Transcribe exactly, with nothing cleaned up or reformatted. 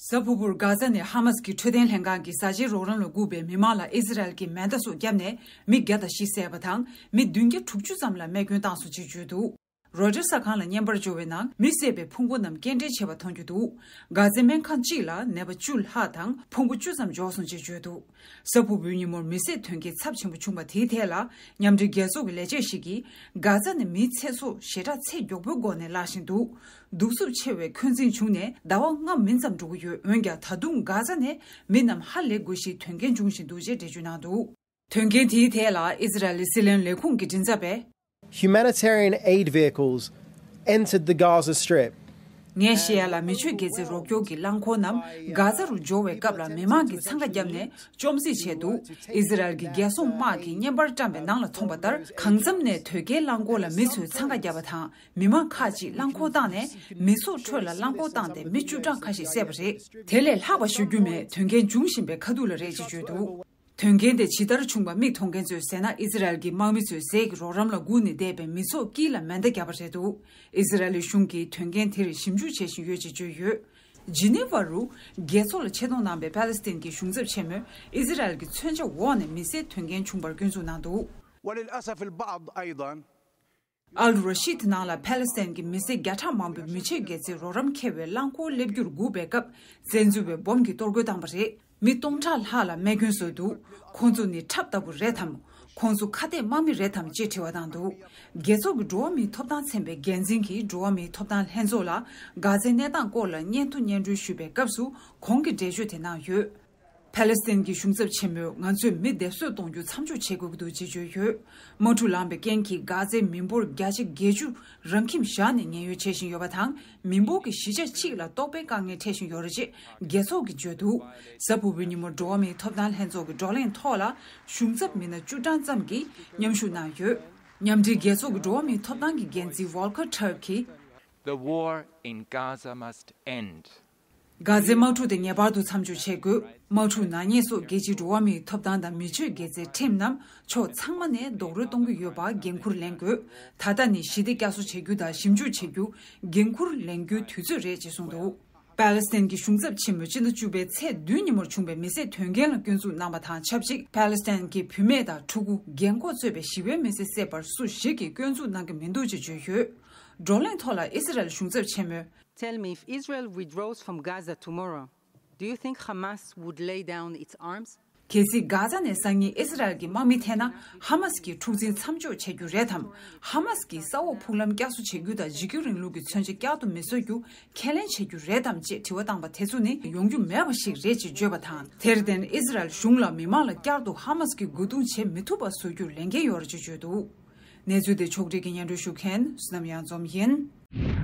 གཟའ་ཕུར་བུར་གྷ་ཛ་ནས་ཧ་མ་སི་གི་འཕྲོད་བསྟེན་ལྷན་ཁང་གིས་བཟའ་བཅའི་རོགས་རམ་ལ་སྒུག་པའི་མི་མང་ལ་ཨི་ཟི་རལ་གྱིས་མེ་མདའ་སོགས་བརྒྱབ་ནས་མི་བརྒྱ་དང་བཞི་བསད་པ་དང་མི་བདུན་བརྒྱ་དྲུག་ཅུ་ཙམ་ལ་རྨས་སྐྱོན་བཏང་སོང་ཅེས་བརྗོད་འདུག་རོའི་ཊར་གསར་ཁང་ལ་བརྙན་པར་འབྱོར་བའི་ནང་མི་བསད་པའི་ཕུང་པོ་རྣམས་སྐྱེལ་འདྲེན་བྱས་པ་མཐོང་རྒྱུ་འདུག་གྷ་ཛའི་སྨན་ཁང་གཅིག་ལ་ནད་པ་བཅུ་ལྷག་དང་ཕུང་པོ་བཅུ་ཙམ་འབྱོར་སོང་ཅེས་བརྗོད་འདུག་གཟའ་ཕུར་བུའི་ཉིན་མོར་མི་བསད་དོན་རྐྱེན་ཚབས་ཆེན་པོ་བྱུང་བ་དེའི་ཐད་ལ་མཉམ་འབྲེལ་རྒྱལ་ཚོགས་ཀྱི་ལས་བྱེད་ཞིག་གིས། གྷ་ཛ་ནས་མིའི་ཚེ་སྲོག་ཞེ་དྲག་ཚད་མགྱོགས་པོའི་སྒོ་ནས་བརླག་བཞིན་འདུག་གདུག་རྩུབ་ཆེ་བའི་འཁོན་འཛིན་བྱུང་ནས་ཟླ་བ་ལྔ་མིན་ཙམ་འགྲོ་གི་ཡོད། འོན་ཀྱང་ད་དུང་གྷ་ཛ་ནས་མི་རྣམས་ཧ་ལས་དགོས་ཤིང་དོན་རྐྱེན་འབྱུང་བཞིན་འདུག་ཅེས་འགྲེལ་བརྗོད་གནང་འདུག་དོན་རྐྱེན་དེའི་ཐད་ལ་ཨི་ཟི་རལ་སྲིད་བློན་ལས་ཁུངས་ཀྱི་མགྲིན་ཚབ་པས། Humanitarian aid vehicles entered the Gaza Strip. ངས་བཤད་ཡ་ལ་མི་ཆོས་དགེ་རྩའི་རོགས་སྐྱོར་གྱི་རླངས་འཁོར་རྣམས་གྷ་ཛ་རུ་འབྱོར་བའི་སྐབས་ལ་མི་མང་གིས་འཚང་ཁ་བརྒྱབ་ནས་བཅོམ་རྩིས་བྱས་འདུག་ཨི་ཟི་རལ་གྱི་རྒྱལ་སྲུང་དམག་གིས་བརྙན་པར་བཀྲམ་པའི་ནང་ལ་མཐོང་བ་ལྟར་གང་འཚམ་ནས་དོས་སྐྱེལ་རླངས་འཁོར་ལ་མི་ཚོས་འཚང་ཁ་བརྒྱབ་པ་དང་མི་མང་ཁག་ཅིག་རླངས་འཁོར་བཏང་ནས་མི་ཚོགས་ཁྲོད་ལ་རླངས་འཁོར་བཏང་སྟེ་མི་བཅུ་གྲངས་ཁ་ཤས་བསད་པ་རེད། དེ་ལས་ལྷག་པ་ཤོད་རྒྱུ་མེད། དོན་རྐྱེན་འབྱུང་བཞིན་པའི་ཁ་ཐུག་ལ་རེད་ཅེས་བརྗོད་འདུག་དོན་རྐྱེན་དེ་ཇི་ལྟར་བྱུང་པ་མིག་མཐོང་མཁན་ཚོས་ཟེར་ན་ཨི་ཟི་རལ་གྱི་དམག་མི་ཚོས་ཟས་ཀྱི་རོགས་རམ་ལ་སྒུག་ནས་བསྡད་པའི་མི་ཚོགས་དཀྱིལ་ལ་མེ་མདའ་བརྒྱབ་པ་རེད་འདུག་ཨི་ཟི་རལ་གཞུང་གིས་དོན་རྐྱེན་དེར་ཞིབ་འཇུག་བྱེད་བཞིན་ཡོད་ཅེས་བརྗོད་ཡོད། ཇི་ནི་ཝ་རུ་རྒྱལ་ཚོགས་ལ་ཆེ་མཐོང་གནང་པའི་པ་ལི་སི་ཐན་གྱི་གཞུང་ཚབ་ཆེན་མོས་ཨི་ཟི་རལ་གྱི་མཚོན་ཆ་འོག་ནས་མི་བསད་དོན་རྐྱེན་བྱུང་བར་སྐྱོན་འཛུགས་གནང་འདུག وللأسف البعض أيضا ཨལ་རོ་ཤིད་ནང་ལ་པ་ལི་སི་ཐན་གྱི་མི་སེར་བརྒྱ་ཕྲག་མང་པོས་མི་ཆོས་དགེ་རྩའི་རོགས་རམ་འཁྱེར་བའི་རླངས་འཁོར་སླེབས་རྒྱུར་སྒུག་པའི་སྐབས་བཙན་འཛུལ་བའི་འབོམ་གྱིས་གཏོར་རྒོལ་བཏང་བ་རེད། མི་སྟོང་ཕྲག་ལྷག་ལ་རྨས་སྐྱོན་བཟོས་འདུག་ཁོང་ཚོ་ནི་ཁྲབ་ལྟ་བུ་རེད་དམ། ཁོང་ཚོ་ཁ་གཏད་དམག་མི་རེད་དམ་ཅེས་དྲི་བ་བཏང་འདུག་རྒྱལ་ཚོགས་ཀྱི་འགྲོ་བ་མིའི་ཐོབ་ཐང་ཚན་པའི་འགན་འཛིན་གྱིས་འགྲོ་བ་མིའི་ཐོབ་ཐང་ལྷན་ཚོགས་ལ་གྷ་ཛའི་གནས་སྟངས་སྐོར་ལ་སྙན་ཐོ་སྙན་སྒྲོན་ཞུས་པའི་སྐབས་སུ་གོང་གི་འགྲེལ་བརྗོད་དེ་གནང་ཡོད། པ་ལི་སི་ཐན་གྱི་གཞུང་ཚབ་ཆེན་མོས་ང་ཚོས་མི་སྡེབ་གསོད་གཏོང་རྒྱུ་མཚམས་འཇོག་བྱེད་དགོས་ཀྱི་འདུག་ཅེས་བརྗོད་ཡོད། དམག་འཁྲུག་ལངས་པའི་རྐྱེན་གྱིས་གྷ་ཛའི་མི་འབོར་བརྒྱ་ཆ་བརྒྱད་ཅུ་རང་ཁྱིམ་བཞག་ནས་ཉེན་གཡོལ་བྱེད་བཞིན་ཡོད་པ་དང་མི་འབོར་གྱི་བཞི་ཆ་གཅིག་ལ་ལྟོགས་པའི་དཀའ་ངལ་འཕྲད་བཞིན་ཡོད་རེད་ཅེས་རྒྱལ་ཚོགས་ཀྱིས་བརྗོད་འདུག་གཟའ་ཕུར་བུའི་ཉིན་མོར་འགྲོ་བ་མིའི་ཐོབ་ཐང་ལྷན་ཚོགས་ཀྱི་བགྲོ་གླེང་ཐོག་ལ་གཞུང་ཚབ་མི་སྣ་བཅུ་གྲངས་ཙམ་གྱིས་མཉམ་ཞུགས་གནང་ཡོད། མཉམ་འབྲེལ་རྒྱལ་ཚོགས་ཀྱི་འགྲོ་བ་མིའི་ཐོབ་ཐང་གི་འགན་འཛིན་ཝོལ་ཀར་ཊར་ཀྱིས། The war in Gaza must end. གྷ་ཛའི་དམག་འཁྲུག་དེ་ངེས་པར་དུ་མཚམས་འཇོག་བྱེད་དགོས། དམག་འཁྲུག་ནག་ཉེས་སོགས་རྒྱལ་སྤྱིའི་འགྲོ་བ་མིའི་ཐོབ་ཐང་དང་མི་ཆོས་དགེ་རྩའི་ཁྲིམས་རྣམས་ཕྱོགས་ཚང་མ་ནས་རྡོག་རོལ་གཏོང་གི་ཡོད་པར་འགན་འཁུར་ལེན་དགོས། ད་ལྟ་ནི་ཞི་བདེ་བསྐྱར་གསོ་བྱེད་རྒྱུ་དང་ཞིབ་འཇུག་བྱེད་རྒྱུ་འགན་འཁུར་ལེན་རྒྱུའི་དུས་ཚོད་རེད་ཅེས་གསུངས་འདུག་པ་ལི་སི་ཐན་གྱི་གཞུང་ཚབ་ཆེན་མོས་སྤྱི་ཟླ་བཅུ་པའི་ཚེས་བདུན་ཉིན་མོར་བྱུང་བའི་མི་བསད་དོན་རྐྱེན་ལ་སྐྱོན་འཛུགས་གནང་བ་དང་ཆབས་ཅིག་པ་ལི་སི་ཐན་གྱི་བུད་མེད་དང་ཕྲུ་གུ། རྒན་འཁོགས་གཙོས་པའི་ཞི་བའི་མི་སེར་བསད་པར་སུ་ཞིག་གིས་སྐྱོན་འཛུགས་གནང་གི་མི་འདུག་ཅེས་བརྗོད་ཡོད། བགྲོ་གླེང་ཐོག་ལ་ཨི་སི་རལ་གཞུང་ཚབ་ཆེན་མོས། Tell me, if Israel withdraws from Gaza tomorrow, do you think Hamas would lay down its arms? གལ་སྲིད་གྷ་ཛ་ནས་སང་ཉིན་ཨི་སི་རལ་གྱི་དམག་མི་ཐད་ན་ཧ་མ་སི་གི་འཁྲུག་འཛིང་མཚམས་འཇོག་བྱེད་རྒྱུ་རེད་དམ། ཧ་མ་སི་གིས་ས་འོག་ཕུག་ལམ་བསྐྱར་གསོ་བྱེད་རྒྱུ་དང་འཇིགས་སྐུལ་རིང་ལུགས་ཀྱི་མཚོན་ཆ་བསྐྱར་དུ་མི་བཟོ་རྒྱུ་ཁས་ལེན་བྱེད་རྒྱུ་རེད་དམ་ཅེས་དྲི་བ་བཏང་པ་དེ་ཚོ་ནི་ཡོང་རྒྱུ་མེད་པ་ཞིག་རེད་ཅེས་བརྗོད་པ་དང་། དེར་བརྟེན་ཨི་སི་རལ་གཞུང་ལ་མི་མང་ལ་བསྐྱར་དུ་ཧ་མ་སི་གི་རྒོལ་རྡུང་བྱེད་མི་ཐུབ་པ་བཟོ་རྒྱུར་ལས་འགན་ཡོད་རེད་ཅེས་བརྗོད་འདུག་གནས་ཚུལ་དེ་ཕྱོགས་སྒྲིག་གིས་སྙན་སྒྲོན་ཞུ་མཁན་བསོད་ནམས་གཡང་འཛོམས་ཡིན།